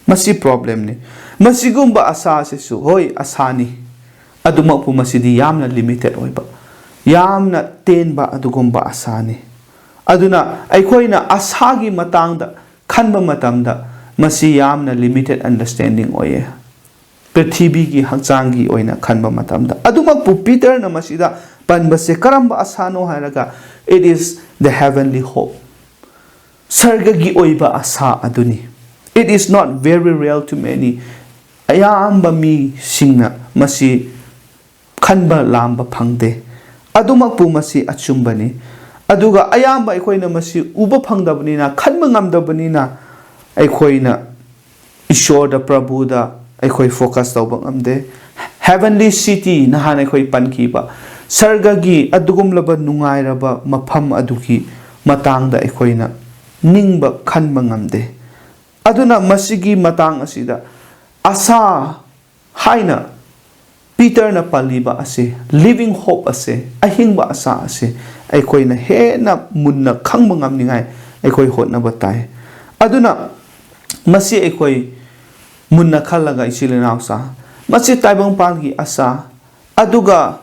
ꯃꯁꯤ problemꯅꯤ꯫ ꯃꯁꯤꯒꯨꯝꯕ ꯑꯁꯥ ꯑꯁꯤꯁꯨ, ꯍꯣꯏ, ꯑꯁꯥꯅꯤ, ꯑꯗꯨꯃꯛꯄꯨ ꯃꯁꯤꯗꯤ ꯌꯥꯝꯅ limited ꯑꯣꯏꯕ, ꯌꯥꯝꯅ ꯇꯦꯟꯕ ꯑꯗꯨꯒꯨꯝꯕ ꯑꯁꯥꯅꯤ꯫ ꯑꯗꯨꯅ ꯑꯩꯈꯣꯏꯅ ꯑꯁꯥꯒꯤ ꯃꯇꯥꯡꯗ ꯈꯟꯕ ꯃꯇꯝꯗ ꯃꯁꯤ ꯌꯥꯝꯅ limited understanding ꯑꯣꯏꯌꯦ, ꯄ꯭ꯔꯤꯊꯤꯕꯤꯒꯤ ꯍꯛꯆꯥꯡꯒꯤ ꯑꯣꯏꯅ ꯈꯟꯕ ꯃꯇꯝꯗ꯫ ꯑꯗꯨꯃꯛꯄꯨ ꯄꯤꯇꯔꯅ ꯃꯁꯤꯗ ꯄꯟꯕꯁꯦ ꯀꯔꯝꯕ ꯑꯁꯥꯅꯣ ꯍꯥꯏꯔꯒ, it is the heavenly hope, ꯁꯔꯒꯒꯤ ꯑꯣꯏꯕ ꯑꯁꯥ ꯑꯗꯨꯅꯤ꯫ It is not very real to many. ꯑꯌꯥꯝꯕ ꯃꯤꯁꯤꯡꯅ ꯃꯁꯤ ꯈꯟꯕ ꯂꯥꯝꯕ ꯐꯪꯗꯦ꯫ ꯑꯗꯨꯃꯛꯄꯨ ꯃꯁꯤ ꯑꯆꯨꯝꯕꯅꯤ꯫ ꯑꯗꯨꯒ ꯑꯌꯥꯝꯕ ꯑꯩꯈꯣꯏꯅ ꯃꯁꯤ ꯎꯕ ꯐꯪꯗꯕꯅꯤꯅ, ꯈꯟꯕ ꯉꯝꯗꯕꯅꯤꯅ, ꯑꯩꯈꯣꯏꯅ ꯏꯁꯣꯔꯗ, ꯄ꯭ꯔꯚꯨꯗ ꯑꯩꯈꯣꯏ focus ꯇꯧꯕ ꯉꯝꯗꯦ꯫ Heavenly city, ꯅꯍꯥꯟ ꯑꯩꯈꯣꯏ ꯄꯟꯈꯤꯕ ꯁꯔꯒꯒꯤ ꯑꯗꯨꯒꯨꯝꯂꯕ ꯅꯨꯡꯉꯥꯏꯔꯕ ꯃꯐꯝ ꯑꯗꯨꯒꯤ ꯃꯇꯥꯡꯗ ꯑꯩꯈꯣꯏꯅ ꯅꯤꯡꯕ ꯈꯟꯕ ꯉꯝꯗꯦ꯫ ꯑꯗꯨꯅ ꯃꯁꯤꯒꯤ ꯃꯇꯥꯡ ꯑꯁꯤꯗ ꯑꯁꯥ ꯍꯥꯏꯅ ꯄꯤꯇꯔꯅ ꯄꯜꯂꯤꯕ ꯑꯁꯤ, living hope ꯑꯁꯦ, ꯑꯍꯤꯡꯕ ꯑꯁꯥ ꯑꯁꯦ ꯑꯩꯈꯣꯏꯅ ꯍꯦꯟꯅ ꯃꯨꯟꯅ ꯈꯪꯕ ꯉꯝꯅꯤꯡꯉꯥꯏ ꯑꯩꯈꯣꯏ ꯍꯣꯠꯅꯕ ꯇꯥꯏ꯫ ꯑꯗꯨꯅ ꯃꯁꯤ ꯑꯩꯈꯣꯏ ꯃꯨꯟꯅ ꯈꯜꯂꯒ, ꯏꯆꯤꯜ ꯏꯅꯥꯎꯁꯥ, ꯃꯁꯤ ꯇꯥꯏꯕꯪꯄꯥꯟꯒꯤ ꯑꯁꯥ, ꯑꯗꯨꯒ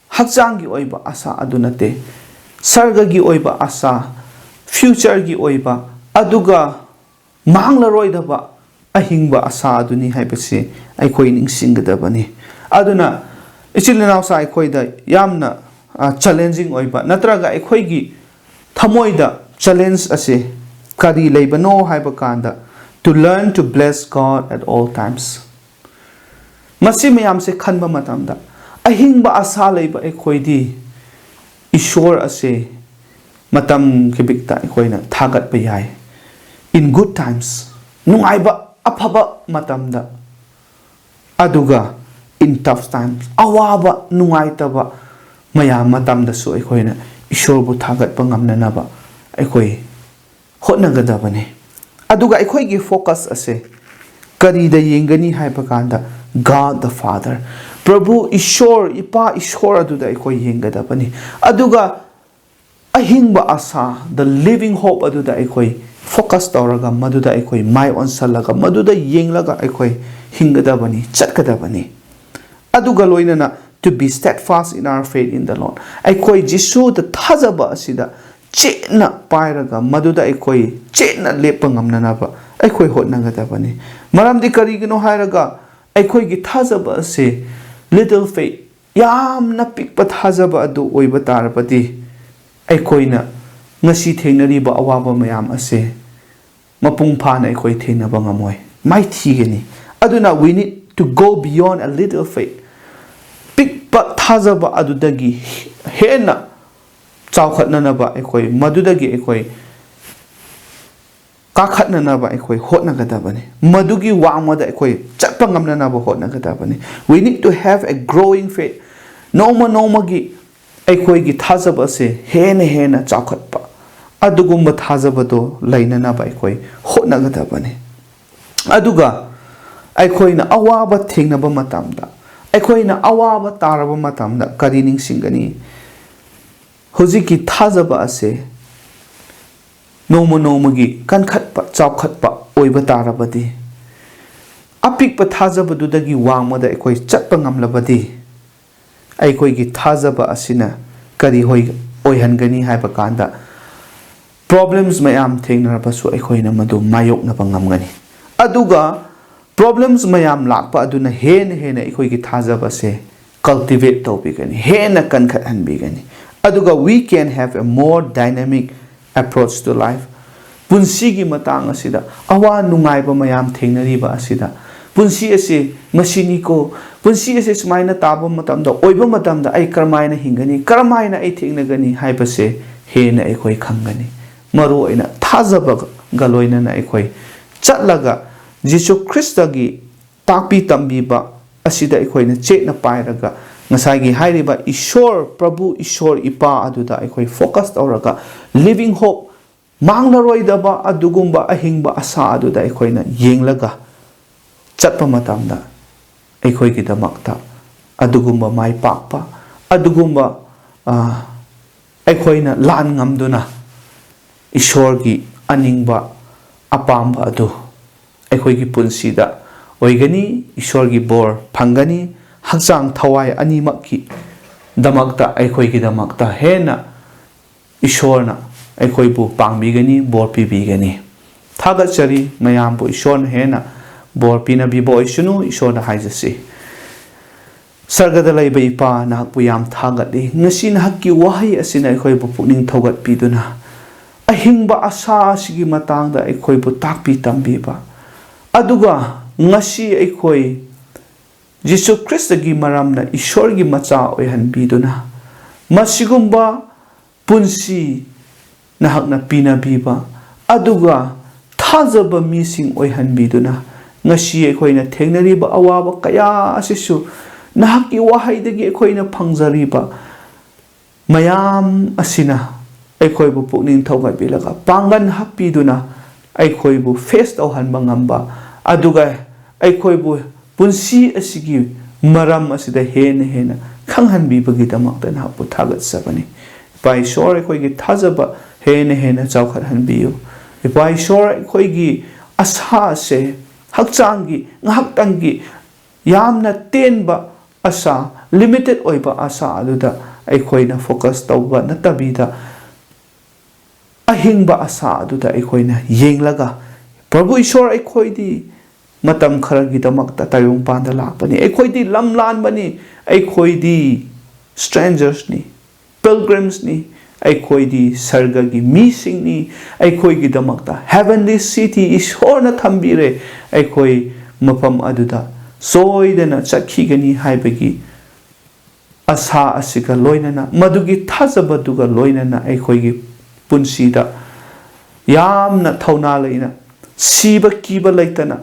ꯍꯛꯆꯥꯡꯒꯤ ꯑꯣꯏꯕ ꯑꯁꯥ ꯑꯗꯨ ꯅꯠꯇꯦ꯫ ꯁꯔꯒꯒꯤ ꯑꯣꯏꯕ ꯑꯁꯥ, futureꯒꯤ ꯑꯣꯏꯕ, ꯑꯗꯨꯒ ꯃꯥꯡꯂꯔꯣꯏꯗꯕ ꯑꯍꯤꯡꯕ ꯑꯁꯥ ꯑꯗꯨꯅꯤ ꯍꯥꯏꯕꯁꯤ ꯑꯩꯈꯣꯏ ꯅꯤꯡꯁꯤꯡꯒꯗꯕꯅꯤ꯫ ꯑꯗꯨꯅ ꯏꯆꯤꯜ ꯏꯅꯥꯎꯁꯥ, ꯑꯩꯈꯣꯏꯗ ꯌꯥꯝꯅ, ꯑ, challenging ꯑꯣꯏꯕ, ꯅꯠꯇ꯭ꯔꯒ ꯑꯩꯈꯣꯏꯒꯤ ꯊꯃꯣꯏꯗ challenge ꯑꯁꯤ ꯀꯔꯤ ꯂꯩꯕꯅꯣ ꯍꯥꯏꯕ ꯀꯥꯟꯗ, to learn to bless God at all times꯫ ꯃꯁꯤ ꯃꯌꯥꯝꯁꯦ ꯈꯟꯕ ꯃꯇꯝꯗ, ꯑꯍꯤꯡꯕ ꯑꯁꯥ ꯂꯩꯕ ꯑꯩꯈꯣꯏꯗꯤ ꯏꯁꯣꯔ ꯑꯁꯦ ꯃꯇꯝ ꯈꯨꯗꯤꯡꯃꯛꯇ ꯑꯩꯈꯣꯏꯅ ꯊꯥꯒꯠꯄ ꯌꯥꯏ꯫ In good times, ꯅꯨꯡꯉꯥꯏꯕ, ꯑꯐꯕ ꯃꯇꯝꯗ, ꯑꯗꯨꯒ in tough times, ꯑꯋꯥꯕ, ꯅꯨꯡꯉꯥꯏꯇꯕ ꯃꯌꯥꯝ ꯃꯇꯝꯗꯁꯨ ꯑꯩꯈꯣꯏꯅ ꯏꯁꯣꯔꯕꯨ ꯊꯥꯒꯠꯄ ꯉꯝꯅꯅꯕ ꯑꯩꯈꯣꯏ ꯍꯣꯠꯅꯒꯗꯕꯅꯤ꯫ ꯑꯗꯨꯒ ꯑꯩꯈꯣꯏꯒꯤ focus ꯑꯁꯦ ꯀꯔꯤꯗ ꯌꯦꯡꯒꯅꯤ ꯍꯥꯏꯕ ꯀꯥꯟꯗ, God the Father, ꯄ꯭ꯔꯚꯨ ꯏꯁꯣꯔ, ꯏꯄꯥ ꯏꯁꯣꯔ ꯑꯗꯨꯗ ꯑꯩꯈꯣꯏ ꯌꯦꯡꯒꯗꯕꯅꯤ꯫ ꯑꯗꯨꯒ ꯑꯍꯤꯡꯕ ꯑꯁꯥ, the living hope ꯑꯗꯨꯗ ꯑꯩꯈꯣꯏ focus ꯇꯧꯔꯒ, ꯃꯗꯨꯗ ꯑꯩꯈꯣꯏ ꯃꯥꯏ ꯑꯣꯟꯁꯤꯜꯂꯒ, ꯃꯗꯨꯗ ꯌꯦꯡꯂꯒ ꯑꯩꯈꯣꯏ ꯍꯤꯡꯒꯗꯕꯅꯤ, ꯆꯠꯀꯗꯕꯅꯤ꯫ ꯑꯗꯨꯒ ꯂꯣꯏꯅꯅ, to be steadfast in our faith in the Lord, ꯑꯩꯈꯣꯏ ꯖꯤꯁꯨꯗ ꯊꯥꯖꯕ ꯑꯁꯤꯗ ꯆꯦꯠꯅ ꯄꯥꯏꯔꯒ, ꯃꯗꯨꯗ ꯑꯩꯈꯣꯏ ꯆꯦꯠꯅ ꯂꯦꯞꯄ ꯉꯝꯅꯅꯕ ꯑꯩꯈꯣꯏ ꯍꯣꯠꯅꯒꯗꯕꯅꯤ꯫ ꯃꯔꯝꯗꯤ ꯀꯔꯤꯒꯤꯅꯣ ꯍꯥꯏꯔꯒ, ꯑꯩꯈꯣꯏꯒꯤ ꯊꯥꯖꯕ ꯑꯁꯤ little faith, ꯌꯥꯝꯅ ꯄꯤꯛꯄ ꯊꯥꯖꯕ ꯑꯗꯨ ꯑꯣꯏꯕ ꯇꯥꯔꯕꯗꯤ, ꯑꯩꯈꯣꯏꯅ ꯉꯁꯤ ꯊꯦꯡꯅꯔꯤꯕ ꯑꯋꯥꯕ ꯃꯌꯥꯝ ꯑꯁꯦ ꯃꯄꯨꯡ ꯐꯥꯅ ꯑꯩꯈꯣꯏ ꯊꯦꯡꯅꯕ ꯉꯝꯃꯣꯏ, ꯃꯥꯏꯊꯤꯒꯅꯤ꯫ ꯑꯗꯨꯅ, we need to go beyond a little faith, ꯄꯤꯛꯄ ꯊꯥꯖꯕ ꯑꯗꯨꯗꯒꯤ ꯍꯦꯟꯅ ꯆꯥꯎꯈꯠꯅꯅꯕ ꯑꯩꯈꯣꯏ, ꯃꯗꯨꯗꯒꯤ ꯑꯩꯈꯣꯏ ꯀꯥꯈꯠꯅꯅꯕ ꯑꯩꯈꯣꯏ ꯍꯣꯠꯅꯒꯗꯕꯅꯤ꯫ ꯃꯗꯨꯒꯤ ꯋꯥꯡꯃꯗ ꯑꯩꯈꯣꯏ ꯆꯠꯄ ꯉꯝꯅꯅꯕ ꯍꯣꯠꯅꯒꯗꯕꯅꯤ꯫ We need to have a growing faith. ꯅꯣꯡꯃ ꯅꯣꯡꯃꯒꯤ ꯑꯩꯈꯣꯏꯒꯤ ꯊꯥꯖꯕ ꯑꯁꯦ ꯍꯦꯟꯅ ꯍꯦꯟꯅ ꯆꯥꯎꯈꯠꯄ, ꯑꯗꯨꯒꯨꯝꯕ ꯊꯥꯖꯕꯗꯣ ꯂꯩꯅꯅꯕ ꯑꯩꯈꯣꯏ ꯍꯣꯠꯅꯒꯗꯕꯅꯤ꯫ ꯑꯗꯨꯒ ꯑꯩꯈꯣꯏꯅ ꯑꯋꯥꯕ ꯊꯦꯡꯅꯕ ꯃꯇꯝꯗ, ꯑꯩꯈꯣꯏꯅ ꯑꯋꯥꯕ ꯇꯥꯔꯕ ꯃꯇꯝꯗ ꯀꯔꯤ ꯅꯤꯡꯁꯤꯡꯒꯅꯤ? ꯍꯧꯖꯤꯛꯀꯤ ꯊꯥꯖꯕ ꯑꯁꯦ ꯅꯣꯡꯃ ꯅꯣꯡꯃꯒꯤ ꯀꯟꯈꯠꯄ, ꯆꯥꯎꯈꯠꯄ ꯑꯣꯏꯕ ꯇꯥꯔꯕꯗꯤ, ꯑꯄꯤꯛꯄ ꯊꯥꯖꯕꯗꯨꯗꯒꯤ ꯋꯥꯡꯃꯗ ꯑꯩꯈꯣꯏ ꯆꯠꯄ ꯉꯝꯂꯕꯗꯤ, ꯑꯩꯈꯣꯏꯒꯤ ꯊꯥꯖꯕ ꯑꯁꯤꯅ ꯀꯔꯤ ꯍꯣꯏ-, ꯑꯣꯏꯍꯟꯒꯅꯤ ꯍꯥꯏꯕ ꯀꯥꯟꯗ, problems ꯃꯌꯥꯝ ꯊꯦꯡꯅꯔꯕꯁꯨ ꯑꯩꯈꯣꯏꯅ ꯃꯗꯨ ꯃꯥꯌꯣꯛꯅꯕ ꯉꯝꯒꯅꯤ꯫ ꯑꯗꯨꯒ problems ꯃꯌꯥꯝ ꯂꯥꯛꯄ ꯑꯗꯨꯅ ꯍꯦꯟꯅ ꯍꯦꯟꯅ ꯑꯩꯈꯣꯏꯒꯤ ꯊꯥꯖꯕꯁꯦ cultivate ꯇꯧꯕꯤꯒꯅꯤ, ꯍꯦꯟꯅ ꯀꯟꯈꯠꯍꯟꯕꯤꯒꯅꯤ꯫ ꯑꯗꯨꯒ we can have a more dynamic approach to life꯫ ꯄꯨꯟꯁꯤꯒꯤ ꯃꯇꯥꯡ ꯑꯁꯤꯗ, ꯑꯋꯥ ꯅꯨꯡꯉꯥꯏꯕ ꯃꯌꯥꯝ ꯊꯦꯡꯅꯔꯤꯕ ꯑꯁꯤꯗ, ꯄꯨꯟꯁꯤ ꯑꯁꯤ ꯃꯁꯤꯅꯤꯀꯣ, ꯄꯨꯟꯁꯤ ꯑꯁꯤ ꯁꯨꯃꯥꯏꯅ ꯇꯥꯕ ꯃꯇꯝꯗ, ꯑꯣꯏꯕ ꯃꯇꯝꯗ ꯑꯩ ꯀꯔꯝꯍꯥꯏꯅ ꯍꯤꯡꯒꯅꯤ, ꯀꯔꯝꯍꯥꯏꯅ ꯑꯩ ꯊꯦꯡꯅꯒꯅꯤ ꯍꯥꯏꯕꯁꯦ ꯍꯦꯟꯅ ꯑꯩꯈꯣꯏ ꯈꯪꯒꯅꯤ꯫ ꯃꯔꯨ ꯑꯣꯏꯅ ꯊꯥꯖꯕꯒ ꯂꯣꯏꯅꯅ ꯑꯩꯈꯣꯏ ꯆꯠꯂꯒ ꯖꯤꯁꯨ ꯈ꯭ꯔꯤꯁꯇꯒꯤ ꯇꯥꯛꯄꯤ ꯇꯝꯕꯤꯕ ꯑꯁꯤꯗ ꯑꯩꯈꯣꯏꯅ ꯆꯦꯠꯅ ꯄꯥꯏꯔꯒ, ꯉꯁꯥꯏꯒꯤ ꯍꯥꯏꯔꯤꯕ ꯏꯁꯣꯔ, ꯄ꯭ꯔꯚꯨ ꯏꯁꯣꯔ ꯏꯄꯥ ꯑꯗꯨꯗ ꯑꯩꯈꯣꯏ focus ꯇꯧꯔꯒ, living hope, ꯃꯥꯡꯂꯔꯣꯏꯗꯕ ꯑꯗꯨꯒꯨꯝꯕ ꯑꯍꯤꯡꯕ ꯑꯁꯥ ꯑꯗꯨꯗ ꯑꯩꯈꯣꯏꯅ ꯌꯦꯡꯂꯒ ꯆꯠꯄ ꯃꯇꯝꯗ, ꯑꯩꯈꯣꯏꯒꯤꯗꯃꯛꯇ ꯑꯗꯨꯒꯨꯝꯕ ꯃꯥꯏ ꯄꯥꯛꯄ, ꯑꯗꯨꯒꯨꯝꯕ, ꯑ, ꯑꯩꯈꯣꯏꯅ ꯂꯥꯟ ꯉꯝꯗꯨꯅ ꯏꯁꯣꯔꯒꯤ ꯑꯅꯤꯡꯕ, ꯑꯄꯥꯝꯕ ꯑꯗꯨ ꯑꯩꯈꯣꯏꯒꯤ ꯄꯨꯟꯁꯤꯗ ꯑꯣꯏꯒꯅꯤ꯫ ꯏꯁꯣꯔꯒꯤ ꯕꯣꯔ ꯐꯪꯒꯅꯤ꯫ ꯍꯛꯆꯥꯡ ꯊꯋꯥꯏ ꯑꯅꯤꯃꯛꯀꯤ ꯗꯃꯛꯇ, ꯑꯩꯈꯣꯏꯒꯤꯗꯃꯛꯇ ꯍꯦꯟꯅ ꯏꯁꯣꯔꯅ ꯑꯩꯈꯣꯏꯕꯨ ꯄꯥꯡꯕꯤꯒꯅꯤ, ꯕꯣꯔ ꯄꯤꯕꯤꯒꯅꯤ꯫ ꯊꯥꯒꯠꯆꯔꯤ ꯃꯌꯥꯝꯕꯨ, ꯏꯁꯣꯔꯅ ꯍꯦꯟꯅ ꯕꯣꯔ ꯄꯤꯅꯕꯤꯕ ꯑꯣꯏꯁꯅꯨ, ꯏꯁꯣꯔꯗ ꯍꯥꯏꯖꯁꯤ꯫ ꯁꯔꯒꯗ ꯂꯩꯕ ꯏꯄꯥ, ꯅꯍꯥꯛꯄꯨ ꯌꯥꯝ ꯊꯥꯒꯠꯂꯤ꯫ ꯉꯁꯤ ꯅꯍꯥꯛꯀꯤ ꯋꯥꯍꯩ ꯑꯁꯤꯅ ꯑꯩꯈꯣꯏꯕꯨ ꯄꯨꯛꯅꯤꯡ ꯊꯧꯒꯠꯄꯤꯗꯨꯅ, ꯑꯍꯤꯡꯕ ꯑꯁꯥ ꯑꯁꯤꯒꯤ ꯃꯇꯥꯡꯗ ꯑꯩꯈꯣꯏꯕꯨ ꯇꯥꯛꯄꯤ ꯇꯝꯕꯤꯕ, ꯑꯗꯨꯒ ꯉꯁꯤ ꯑꯩꯈꯣꯏ ꯖꯤꯁꯨ ꯈ꯭ꯔꯤꯁꯇꯒꯤ ꯃꯔꯝꯅ ꯏꯁꯣꯔꯒꯤ ꯃꯆꯥ ꯑꯣꯏꯍꯟꯕꯤꯗꯨꯅ, ꯃꯁꯤꯒꯨꯝꯕ ꯄꯨꯟꯁꯤ ꯅꯍꯥꯛꯅ ꯄꯤꯅꯕꯤꯕ, ꯑꯗꯨꯒ ꯊꯥꯖꯕ ꯃꯤꯁꯤꯡ ꯑꯣꯏꯍꯟꯕꯤꯗꯨꯅ, ꯉꯁꯤ ꯑꯩꯈꯣꯏꯅ ꯊꯦꯡꯅꯔꯤꯕ ꯑꯋꯥꯕ ꯀꯌꯥ ꯑꯁꯤꯁꯨ ꯅꯍꯥꯛꯀꯤ ꯋꯥꯍꯩꯗꯒꯤ ꯑꯩꯈꯣꯏꯅ ꯐꯪꯖꯔꯤꯕ ꯃꯌꯥꯝ ꯑꯁꯤꯅ ꯑꯩꯈꯣꯏꯕꯨ ꯄꯨꯛꯅꯤꯡ ꯊꯧꯒꯠꯄꯤꯔꯒ, ꯄꯥꯡꯒꯜ ꯍꯥꯞꯄꯤꯗꯨꯅ, ꯑꯩꯈꯣꯏꯕꯨ face ꯇꯧꯍꯟꯕ ꯉꯝꯕ, ꯑꯗꯨꯒ ꯑꯩꯈꯣꯏꯕꯨ ꯄꯨꯟꯁꯤ ꯑꯁꯤꯒꯤ ꯃꯔꯝ ꯑꯁꯤꯗ ꯍꯦꯟꯅ ꯍꯦꯟꯅ ꯈꯪꯍꯟꯕꯤꯕꯒꯤꯗꯃꯛꯇ ꯅꯍꯥꯛꯄꯨ ꯊꯥꯒꯠꯆꯕꯅꯤ꯫ ꯏꯄꯥ ꯏꯁꯣꯔ, ꯑꯩꯈꯣꯏꯒꯤ ꯊꯥꯖꯕ ꯍꯦꯟꯅ ꯍꯦꯟꯅ ꯆꯥꯎꯈꯠꯍꯟꯕꯤꯌꯨ꯫ ꯏꯄꯥ ꯏꯁꯣꯔ, ꯑꯩꯈꯣꯏꯒꯤ ꯑꯁꯥ ꯑꯁꯦ ꯍꯛꯆꯥꯡꯒꯤ ꯉꯥꯏꯍꯥꯛꯇꯪꯒꯤ ꯌꯥꯝꯅ ꯇꯦꯟꯕ ꯑꯁꯥ, ꯂꯤꯃꯤꯇꯦꯠ ꯑꯣꯏꯕ ꯑꯁꯥ ꯑꯗꯨꯗ ꯑꯩꯈꯣꯏꯅ ꯐꯣꯀꯁ ꯇꯧꯕ ꯅꯠꯇꯕꯤꯗ, ꯑꯍꯤꯡꯕ ꯑꯁꯥ ꯑꯗꯨꯗ ꯑꯩꯈꯣꯏꯅ ꯌꯦꯡꯂꯒ, "ꯄ꯭ꯔꯚꯨ ꯏꯁꯣꯔ, ꯑꯩꯈꯣꯏꯗꯤ ꯃꯇꯝ ꯈꯔꯒꯤꯗꯃꯛꯇ ꯇꯥꯏꯕꯪꯄꯥꯟꯗ ꯂꯥꯛꯄꯅꯤ, ꯑꯩꯈꯣꯏꯗꯤ ꯂꯝ ꯂꯥꯟꯕꯅꯤ, ꯑꯩꯈꯣꯏꯗꯤ ꯁ꯭ꯇ꯭ꯔꯦꯟꯖꯔꯁꯅꯤ, ꯄꯤꯜꯒ꯭ꯔꯤꯝꯁꯅꯤ, ꯑꯩꯈꯣꯏꯗꯤ ꯁꯔꯒꯒꯤ ꯃꯤꯁꯤꯡꯅꯤ, ꯑꯩꯈꯣꯏꯒꯤꯗꯃꯛꯇ ꯍꯦꯚꯦꯟꯂꯤ ꯁꯤꯇꯤ ꯏꯁꯣꯔꯅ ꯊꯝꯕꯤꯔꯦ, ꯑꯩꯈꯣꯏ ꯃꯐꯝ ꯑꯗꯨꯗ ꯁꯣꯏꯗꯅ ꯆꯠꯈꯤꯒꯅꯤ" ꯍꯥꯏꯕꯒꯤ ꯑꯁꯥ ꯑꯁꯤꯒ ꯂꯣꯏꯅꯅ, ꯃꯗꯨꯒꯤ ꯊꯥꯖꯕꯗꯨꯒ ꯂꯣꯏꯅꯅ ꯑꯩꯈꯣꯏꯒꯤ ꯄꯨꯟꯁꯤꯗ ꯌꯥꯝꯅ ꯊꯧꯅꯥ ꯂꯩꯅ, ꯁꯤꯕ ꯀꯤꯕ ꯂꯩꯇꯅ,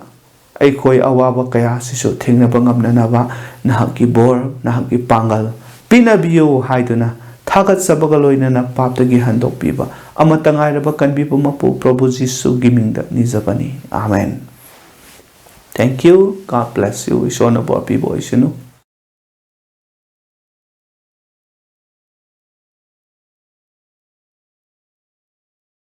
ꯑꯩꯈꯣꯏ ꯑꯋꯥꯕ ꯀꯌꯥ ꯑꯁꯤꯁꯨ ꯊꯦꯡꯅꯕ ꯉꯝꯅꯅꯕ ꯅꯍꯥꯛꯀꯤ ꯕꯣꯔ, ꯅꯍꯥꯛꯀꯤ ꯄꯥꯡꯒꯜ ꯄꯤꯅꯕꯤꯌꯨ ꯍꯥꯏꯗꯨꯅ, ꯊꯥꯒꯠꯆꯕꯒ ꯂꯣꯏꯅꯅ ꯄꯥꯞꯇꯒꯤ ꯍꯟꯗꯣꯛꯄꯤꯕ ꯑꯃꯠꯇ ꯉꯥꯏꯔꯕ ꯀꯟꯕꯤꯕ ꯃꯄꯨ ꯄ꯭ꯔꯚꯨ ꯖꯤꯁꯨꯒꯤ ꯃꯤꯡꯗ ꯅꯤꯖꯕꯅꯤ꯫ ꯑꯥꯃꯦꯟ꯫ Thank you. God bless you. ꯏꯁꯣꯔꯅ ꯕꯣꯔ ꯄꯤꯕ ꯑꯣꯏꯁꯅꯨ꯫